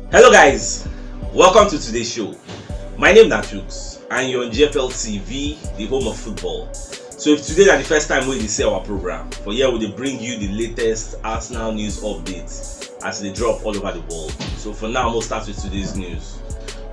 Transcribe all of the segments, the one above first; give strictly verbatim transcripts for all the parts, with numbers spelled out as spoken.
Hello guys, welcome to today's show. My name na Chooks and you're on G F L T V, the home of football. So if today na the first time wey you dey see our program, for here we dey bring you the latest Arsenal news updates as they drop all over the world. So for now, we'll start with today's news.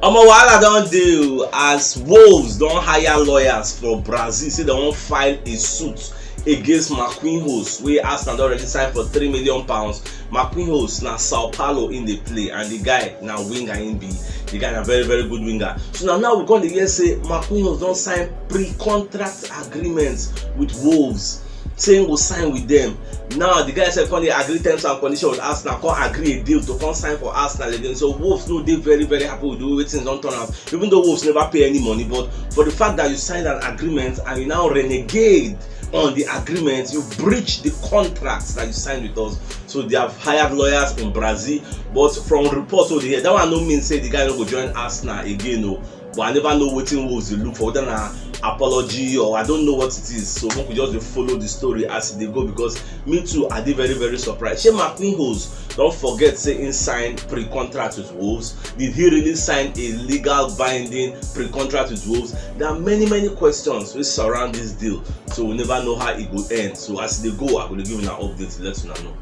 Omo, wahala don dey o, as Wolves don hire lawyers for Brazil, say dem wan file a suit against Marquinhos, wey Arsenal don already sign for three million pounds. Marquinhos na Sao Paulo in dey play, and the guy na winger in be. The guy na very, very good winger. So na now we come dey hear say Marquinhos don sign pre-contract agreement with Wolves, say he go sign with them. Now the guy sef come dey agree terms and conditions with Arsenal, come agree a deal to come sign for Arsenal again. So Wolves no dey very, very happy with the way things don turn out, even though Wolves never pay any money. But for the fact that you signed an agreement and you now renegade on the agreement, you breach the contract that you signed with us. So they have hired lawyers in Brazil, but from reports wey dey hear, that one no mean say the guy no go join Arsenal again o. But I never know wetin Wolves dey look for, whether na apology or I don't know what it is. So make we just dey follow the story as e dey go, because me too, I dey very, very surprised. Shey Marquinhos don forget say he sign pre-contract with Wolves? Did he really sign a legal binding pre-contract with Wolves? There are many, many questions wey surround this deal, so we never know how e go end. So as e dey go, I go dey give una update, let una know.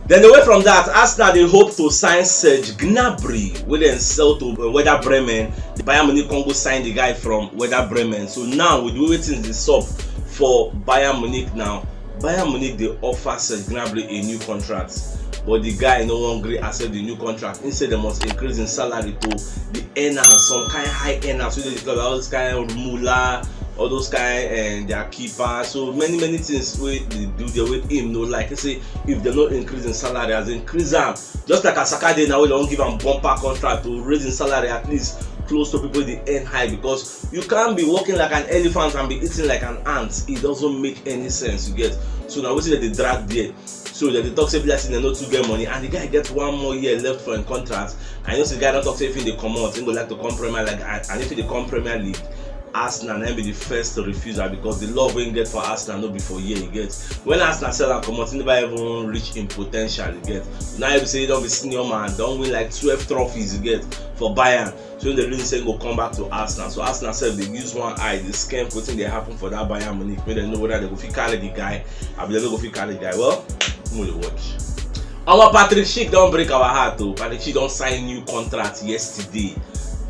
Then away from that, Arsenal dey hope to sign Serge Gnabry, wey dem sell to, uh, Werder Bremen. The Bayern Munich come go sign the guy from Werder Bremen. So now, with the way things dey sup for Bayern Munich now, Bayern Munich dey offer Serge Gnabry a new contract, but the guy no wan gree accept the new contract. He say dem must increase him salary to the earners, some kind high earners wey dey the club, all those kind Muller, all those kind, and their keeper. So many, many things wey dey do there wey him no like. He say if dem no increase him salary, as in increase am, just like as Saka dey now, wey dem wan give am bumper contract to raise him salary at least close to people wey dey earn high, because you can't be walking like an elephant and be eating like an ant. It doesn't make any sense, you get. So na wetin dem dey drag there. So dem dey talk say be like say dem no too get money, and the guy get one more year left for him contract. And you know say the guy don talk say if he dey comot, he go like to come Premier League, and, and if he dey come Premier League, Arsenal na be the first refuser, because the love wey he get for Arsenal no be for here, you get. When Arsenal sell am comot, he never even reach him potential, you get. Now he be say he don be senior man, don win like twelve trophies, you get, for Bayern. So the reason say he go come back to Arsenal. So Arsenal sef dey use one eye, dey scan wetin dey happen for that Bayern Munich, make dem know whether dem go fit carry the guy, abi dem no go fit carry the guy. Well, we dey watch. Our Patrick Schick don break our heart o. Patrick Schick don sign new contract yesterday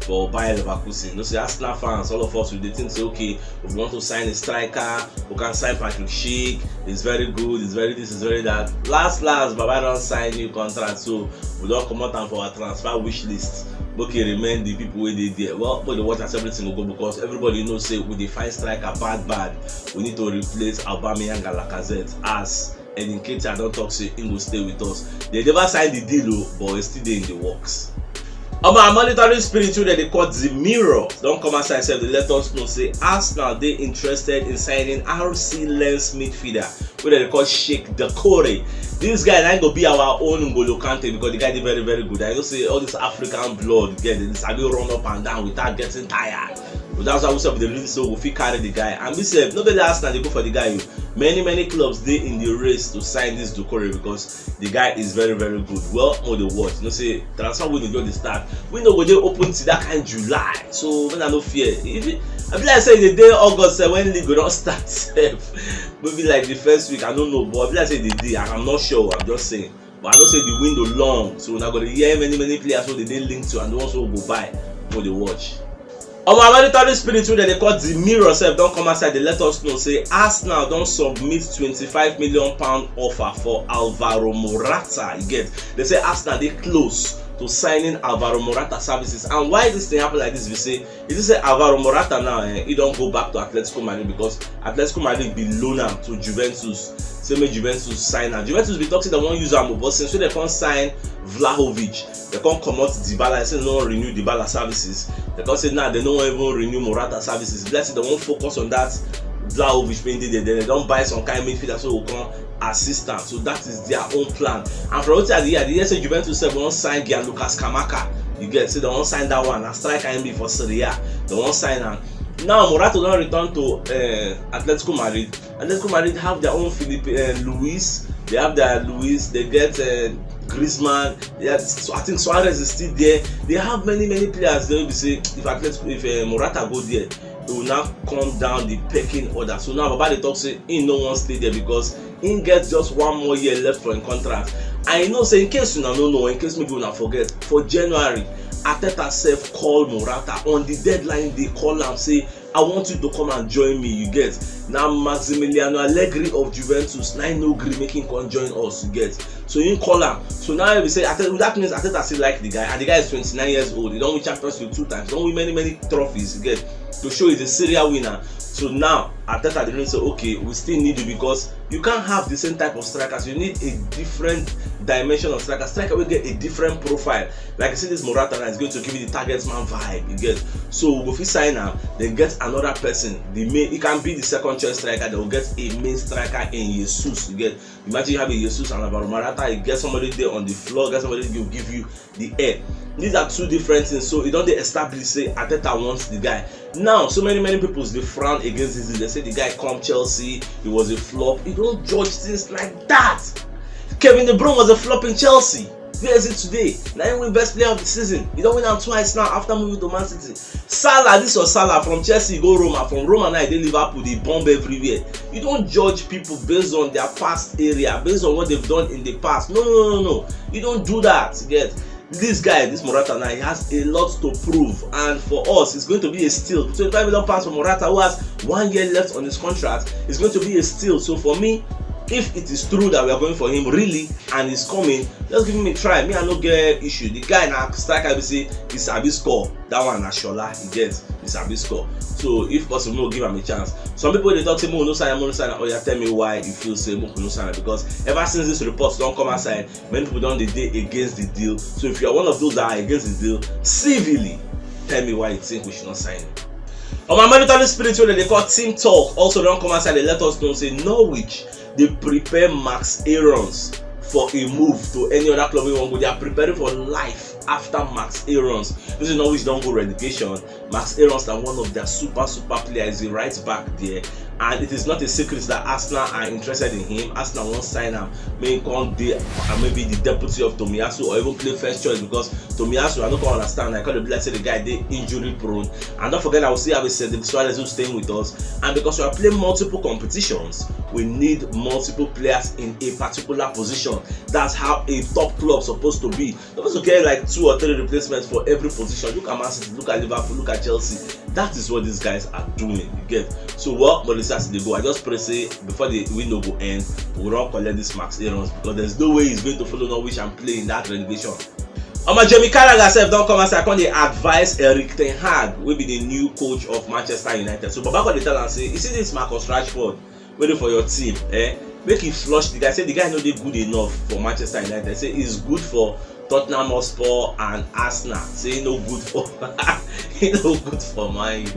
for Bayer Leverkusen. You know say Arsenal fans, all of us, we dey think say, okay, if we want to sign a striker, we can sign Patrick Schick. It's very good, it's very this, it's very that. Last, last, Baba don sign new contract, so we don comot am for our transfer wish list. Make e remain the people wey dey there. Well, we dey watch as everything go go, because everybody know say we dey find striker bad, bad. We need to replace Aubameyang and Lacazette, as Eddie Nketiah don talk say he go stay with us. They never sign the deal o, but e still dey in the works. Omo, our monitoring spirit wey dem dey call the Mirror don come outside sef dey let us know say Arsenal dey interested in signing R C Lens midfielder wey dem dey call Cheick Doucouré. This guy na go be our own N'Golo Kante, because the guy dey very, very good. I know say all this African blood, get, dem sabi run up and down without getting tired. But that's why we sef dey really say we fit carry the guy. And we sef, no be only Arsenal dey go for the guy o. Many, many clubs dey in the race to sign this Doucouré, because the guy is very, very good. Well, more dey watch. You know say transfer window just dey start. Window go dey open till that kind July. So when I no fear, if it, I be like say the day August, eh, when league go don start sef. Maybe like the first week, I don't know, but I be like say the day, I'm not sure. I'm just saying. But I know say the window long, so una go dey hear many, many players wey dey dey linked to and the ones wey go buy, wey dey watch. Our monitoring spirit wey dem dey call the Mirror sef don come outside dey let us know say Arsenal don submit twenty-five million pound offer for Alvaro Morata. You get? They say Arsenal dey close to signing Alvaro Morata services. And why this thing happen like this be say, you see say Alvaro Morata now, eh, he don go back to Atletico Madrid, because Atletico Madrid bin loan am to Juventus. Say make Juventus sign am. Juventus bin talk say dem wan use am o, but since wey dem come sign Vlahovic, dem come comot Dybala. Say dem no wan renew Dybala services. Dem come say now dem no wan even renew Morata services. Be like say dem wan focus on that Vlahovic wey dey there. Then dem don buy some kind midfielder, so we come assist am. So that is their own plan. And from wetin I dey hear, I dey hear say Juventus sef wan sign Gianluca Scamacca. You get? Say dem wan sign that one. Na striker him be for Serie A. Dem wan sign am. Now Morata don return to, uh, Atletico Madrid. Atletico Madrid have their own Filipe, uh, Luis. They have their Luis. They get, uh, Griezmann, yeah, so I think Suarez is still there. They have many, many players. They will be say if Atletico, if uh, Morata go there, he will now come down the pecking order. So now Baba dey talk say he no wan stay there because he get just one more year left for him contract. I know say in case una no know, in case maybe una forget, for January, Arteta sef call Morata on the deadline day, call am say, "I want you to come and join me," you get. Now Maximiliano Allegri of Juventus, now he no gree make him come join us, you get. So he call am. So now we say Arteta, that means Arteta still like the guy, and the guy is twenty-nine years old. He don win Champions League two times, don win many, many trophies, you get. To show he's a serial winner. So now Arteta dey say, "Okay, we still need you because you can't have the same type of strikers. You need a different dimension of striker. Striker will get a different profile." Like I see this Morata now is going to give you the target man vibe, you get. So we fit sign am, then get another person. The main, it can be the second choice striker. They will get a main striker in Jesus, you get. Imagine you have a Jesus and Alvaro Morata, you get somebody there on the floor, get somebody to give you the air. These are two different things. So it don't dey establish say Arteta wants the guy. Now, so many, many people dey frown against this. They say the guy come Chelsea, he was a flop. You don't judge things like that. Kevin De Bruyne was a flop in Chelsea. Where is it today? Now he win best player of the season. He don win am twice now after moving to Man City. Salah, this was Salah from Chelsea go Roma, from Roma now he dey Liverpool, dey bomb everywhere. You don't judge people based on their past area, based on what they've done in the past. No, no, no, no, no. You don't do that. You get, this guy, this Morata now, he has a lot to prove, and for us, it's going to be a steal. Twenty-five million pounds for Morata, who has one year left on his contract. It's going to be a steal. So for me, if it is true that we are going for him really and he's coming, just give him a try. Me, I no get issue. The guy na striker, we say he sabi score. That one na Shola, he get, he sabi score. So if possible, make we give am a chance. Some people dey talk say make we no sign am, make we no sign am. Oh yeah, tell me why you feel say make we no sign am, because ever since this report don come outside, many people don dey dey against the deal. So if you are one of those that are against the deal, civilly tell me why you think we should not sign him. On my monetary spirit, wey dem dey call Team Talk, also don come outside, they let us know say Norwich dey prepare Max Aarons for a move to any other club wey wan go. They are preparing for life after Max Aarons. This is Norwich don go relegation. Max Aarons na one of their super, super players, is a right back there. And it is not a secret that Arsenal are interested in him. Arsenal wan sign am, make him come dey, uh, maybe the deputy of Tomiyasu, or even play first choice, because Tomiyasu, I no come understand. I call the player say the guy dey injury prone. And don't forget, I will still have a Cedric Soares who's staying with us. And because we are playing multiple competitions, we need multiple players in a particular position. That's how a top club supposed to be. Supposed to get like two or three replacements for every position. Look at Man City, look at Liverpool, look at Chelsea. That is what these guys are doing. You get? So what Mauricio has to go. I just pray say before the window go end, we don collect this Max Aarons, because there's no way he's going to follow Norwich and play in that relegation. Omo, Jamie Carragher sef don come outside, come dey advise Erik ten Hag, wey be the new coach of Manchester United. So Baba come dey tell am say, you see this Marcus Rashford, wey dey for your team, eh? Make you flush the guy. Say the guy no dey good enough for Manchester United. Say he's good for Tottenham Hotspur and Arsenal. Say he no good for he no good for Man U.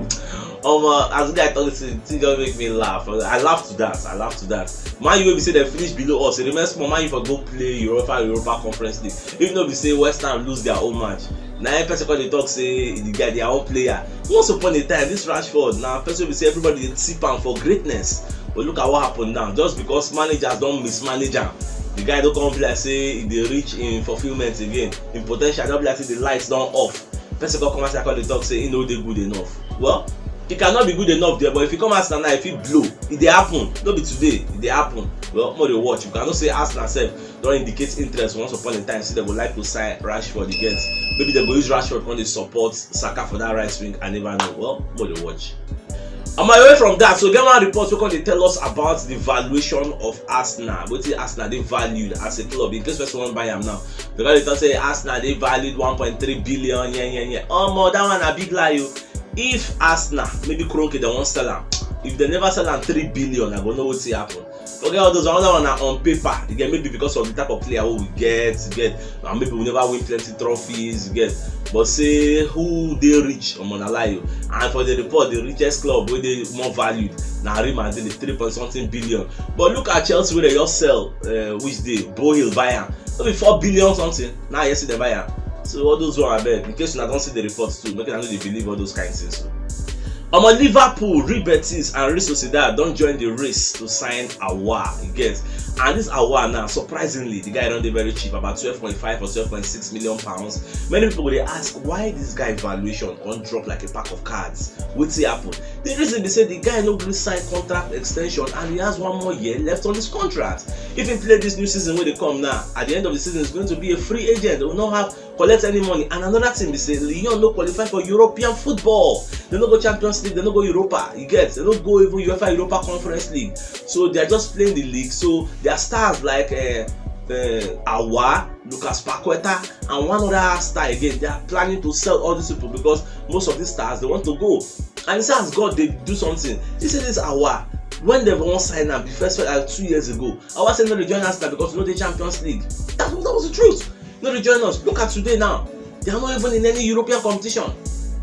Omo, as the guy talk, this thing just make me laugh. I laugh to that. I laugh to that. Man U wey be say dem finish below us. Remember small, Man U for go play Europa, Europa Conference League. If no be say West Ham lose their own match, na him person come dey talk say the guy, their own player. Once upon a time, this Rashford na person be say everybody dey tip am for greatness. But look at what happened now. Just because managers don mismanage am, the guy don come be like say he dey reach in fulfilment again. In potential, don be like say the lights don off. Person come come outside, come dey talk say he no dey good enough. Well, he cannot be good enough there, but if he come Arsenal now, if he blow, e dey happen. No be today, e dey happen. Well, more dey watch. You cannot say Arsenal sef don indicate interest once upon a time, say they go like to sign Rashford again. Maybe they go use Rashford when they support Saka for that right wing. I never know. Well, more dey watch. And away from that, so get one report wey come dey tell us about the valuation of Arsenal. Wetin Arsenal dey valued as a club, in case person wan buy am now. Because they talk say Arsenal dey valued one point three billion. Yeah, yeah, yeah. Omo, that one na big lie o. If Arsenal, maybe Kroenke, they wan sell am, if they never sell am three billion, I go know wetin happen. Forget all those, another one na on paper. You get, maybe because of the type of player wey we get, you get, and maybe we never win plenty trophies, you get. But say who dey rich, omo, na lie o. And for the report, the richest club wey dey more valued na Real Madrid, three point something billion. But look at Chelsea, wey they just sell, uh, which day, Bohill buy am. No be four billion something. Now you see they buy am. So all those one, abeg, in case una don see the report too, make una no dey believe all those kind things o. Omo, Liverpool, Real Betis and Real Sociedad don join the race to sign Aouar. You get? And this Aouar now, surprisingly, the guy don dey very cheap, about twelve point five or twelve point six million pounds. Many people go dey ask why this guy valuation come drop like a pack of cards. Wetin happen? The reason be say the guy no gree sign contract extension and he has one more year left on his contract. If he play this new season wey dey come now, at the end of the season, he's going to be a free agent. He will not have collect any money. And another thing be say Lyon no qualify for European football. They no go Champions League, they no go Europa. You get? They no go even UEFA Europa Conference League. So they are just playing the league. So their stars like uh, uh, Aouar, Lucas Paqueta, and one other star again, they are planning to sell all these people because most of these stars, they want to go. And it's as God dey do something. You see this Aouar, when they wan sign am the first uh, two years ago, Aouar say no dey join Arsenal because no dey Champions League. That, that was the truth. No dey join us. Look at today now. They are not even in any European competition.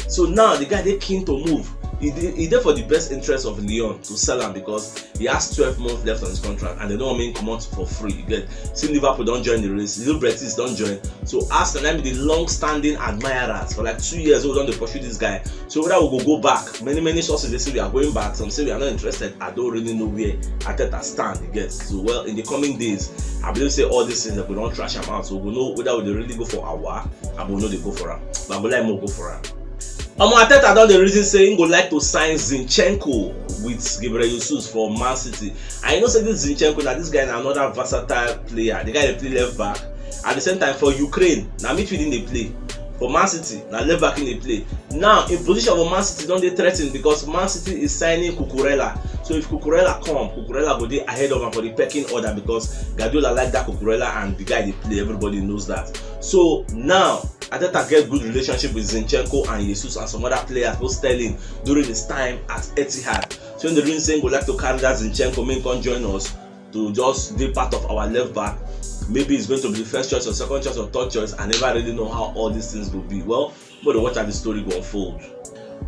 So now the guy dey keen to move. He dey, he dey for the best interest of Lyon to sell am because he has twelve months left on his contract and they no wan make him comot for free. You get? See, Liverpool don join the race. Little Betis don join. So Arsenal na be the long-standing admirers for like two years wey we don dey pursue this guy. So whether we go go back, many many sources dey say we are going back. Some say we are not interested. I don't really know where Arteta stand. You get? So, well, in the coming days, I believe say all these things dem go don trash am out. So we go know whether we dey really go for Aouar, abi we no dey go for am. But I go like make we go for am. Omo, Arteta don dey reason say he go like to sign Zinchenko with Ghebreyesus for Man City. And you know say this Zinchenko, na this guy na another versatile player. The guy dey play left back. At the same time, for Ukraine, na midfield he dey play. For Man City, na left back he dey play. Now, him position for Man City don dey threatened because Man City is signing Cucurella. So if Cucurella come, Cucurella go dey ahead of am for the pecking order because Guardiola like that Cucurella and the guy dey play. Everybody knows that. So now, Arteta get good relationship with Zinchenko and Jesus and some other players, both Sterling, during his time at Etihad. So in the reason say he go like to carry that Zinchenko, make him come join us to just be part of our left back. Maybe it's going to be the first choice or second choice or third choice. I never really know how all these things will be. Well, but watch how the story go unfold.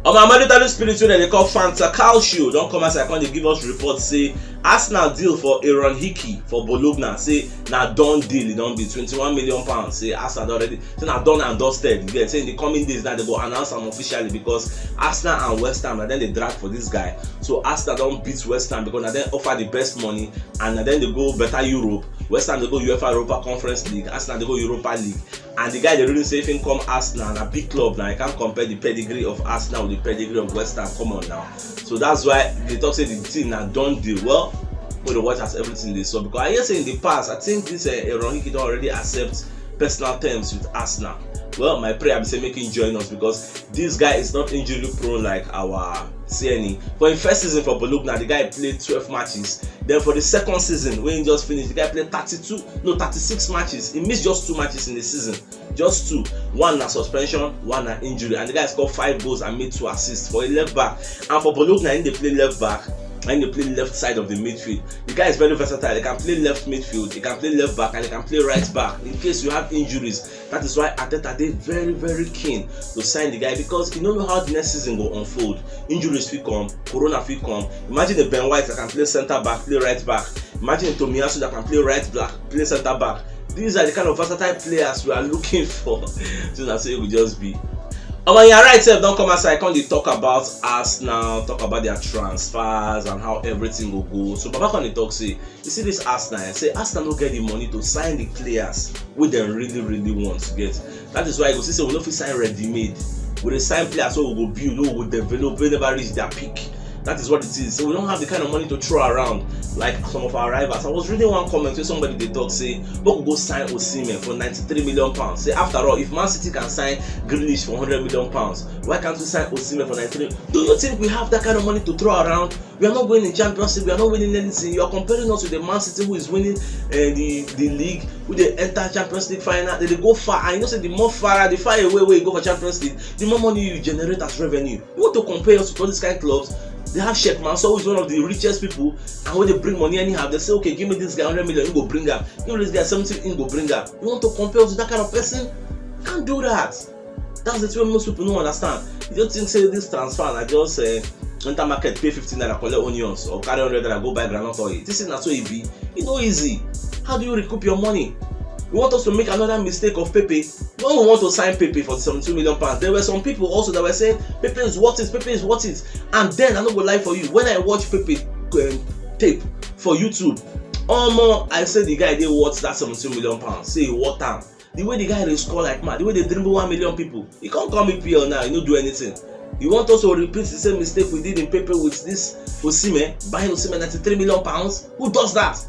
On my mandatory spirit wey dem dey call Fanta Calcio don come outside come dey give us report say Arsenal deal for Aaron Hickey for Bologna, say na done deal, e don be twenty-one million pounds. Say Arsenal don already, say na done and dusted. You get? Say in the coming days now they go announce am officially because Arsenal and West Ham na dem dey drag for this guy. So Arsenal don beat West Ham because na dem offer the best money and na dem dey go better Europe. West Ham dey go UEFA Europa Conference League, Arsenal dey go Europa League. And the guy dey really say if him come Arsenal, na big club now. You can't compare the pedigree of Arsenal with the pedigree of West Ham. Come on now. So that's why they talk say the thing na done deal. Well, we dey watch as everything dey sup because I hear say in the past, I think this uh, Aaron Hickey don already accept personal terms with Arsenal. Well, my prayer be say make him join us because this guy is not injury prone like our C N E. For him first season for Bologna, the guy played twelve matches. Then for the second season, when he just finished, the guy played thirty-two, no, thirty-six matches. He missed just two matches in the season. Just two. One na suspension, one na injury. And the guy scored five goals and made two assists for a left back. And for Bologna, he dey play left back and he dey play left side of the midfield. The guy is very versatile. He can play left midfield, he can play left back, and he can play right back in case you have injuries. That is why Arteta dey very, very keen to sign the guy because he no know how the next season go unfold. Injuries fit come, corona fit come. Imagine a Ben White that can play centre back, play right back. Imagine a Tomiyasu that can play right back, play centre back. These are the kind of versatile players we are looking for. So na so e go just be. Omo, your right sef don come outside, come dey talk about Arsenal, talk about their transfers and how everything go go. So Baba come dey talk say, you see this Arsenal, eh, say Arsenal no get the money to sign the players wey dem really, really want to get. That is why you go see say we no fit sign ready-made. We dey sign players wey we go build, wey we go develop, wey never reach their peak. That is what it is. So we don't have the kind of money to throw around like some of our rivals. I was reading one comment where somebody dey talk say, "Make we go sign Osimhen for ninety-three million pounds." Say, after all, if Man City can sign Grealish for hundred million pounds, why can't we sign Osimhen for ninety-three? Do you think we have that kind of money to throw around? We are not going in Champions League. We are not winning anything. You are comparing us with the Man City who is winning uh, the the league, who dey enter Champions League final. They dey go far, and you know say the more far, the far away wey you go for Champions League, the more money you generate as revenue. You want to compare us with all these kind of clubs? They have Sheikh Mansour, who is one of the richest people, and when they bring money anyhow, they say, "Okay, give me this guy hundred million, he go bring am. Give me this guy seventy, he go bring am." You want to compare us with that kind of person? Can't do that. That's the thing most people don't understand. You don't think say this transfer na just uh, enter market, pay fifty naira, collect onions, or carry hundred naira, go buy groundnut oil. This is not so easy. It's not easy. How do you recoup your money? You want us to make another mistake of Pepe? When we want to sign Pepe for seventy-two million pounds, there were some people also that were saying, "Pepe is worth it, Pepe is worth it." And then, I no go lie for you, when I watch Pepe um, tape for YouTube, Omo, I say the guy dey worth that seventeen million pounds. Say he worth am. The way the guy dey score like mad, the way they dribble one million people, he can't come E P L now, he no do anything. You want us to repeat the same mistake we did in Pepe with this Osimhen, buying Osimhen ninety-three million pounds? Who does that?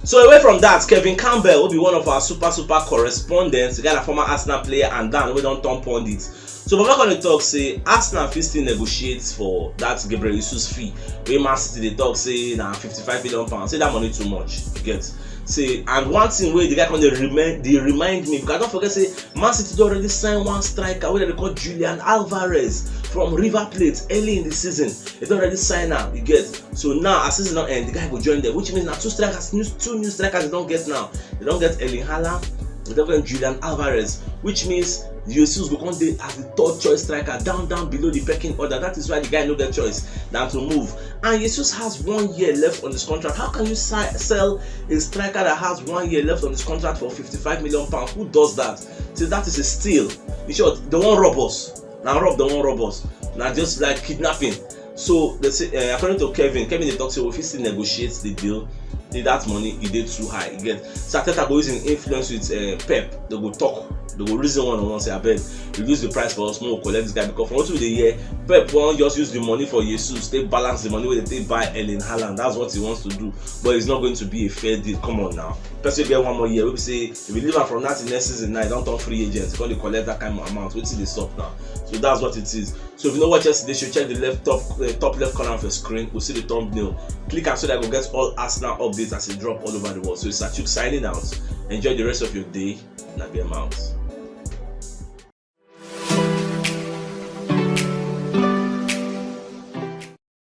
So away from that, Kevin Campbell will be one of our super super correspondents, the guy na former Arsenal player and Dan wey don turn pundit. So Baba come dey talk say Arsenal fit still negotiate for that Gabriel Jesus fee wey Man City dey talk say na fifty-five million pounds, say that money too much, you get. Say, and one thing wey the guy come dey remind, dey remind me, because I don't forget say Man City don already sign one striker wey dem dey call Julian Alvarez from River Plate early in the season. They don already sign am, you get. So now as season don end, the guy go join them, which means na two strikers, new, two new strikers they don get now. They don get Erling Haaland, they don get Julian Alvarez, which means Jesus go come dey as the third choice striker down down below the pecking order. That is why the guy no get choice than to move. And Jesus has one year left on his contract. How can you si- sell a striker that has one year left on his contract for fifty-five million pounds? Who does that? See, that is a steal. In short, they wan rob us. Na rob, they wan rob us. Na just like kidnapping. So they say, uh, according to Kevin, Kevin dey talk say we fit still negotiate the deal. Say that money e dey too high. You get, so Arteta go use him influence with uh, Pep. They go talk, they go reason one on one, say, "Abeg, reduce the price for us, make we collect this guy," because from what we dey hear, Pep wan just use the money for Jesus, they balance the money wey they take buy Erling Haaland. That's what he wants to do, but it's not going to be a fair deal. Come on now, person get one more year. We say if you leave am from now till next season, now you don turn free agent, you come dey collect that kind of amount. Wetin dey sup now? So that's what it is. So if you no watch yesterday show, check the left top uh, top left corner of your screen. We'll see the thumbnail. Click am so that you go get all Arsenal updates as e drop all over the world. So it's Achuk signing out. Enjoy the rest of your day. Na game out.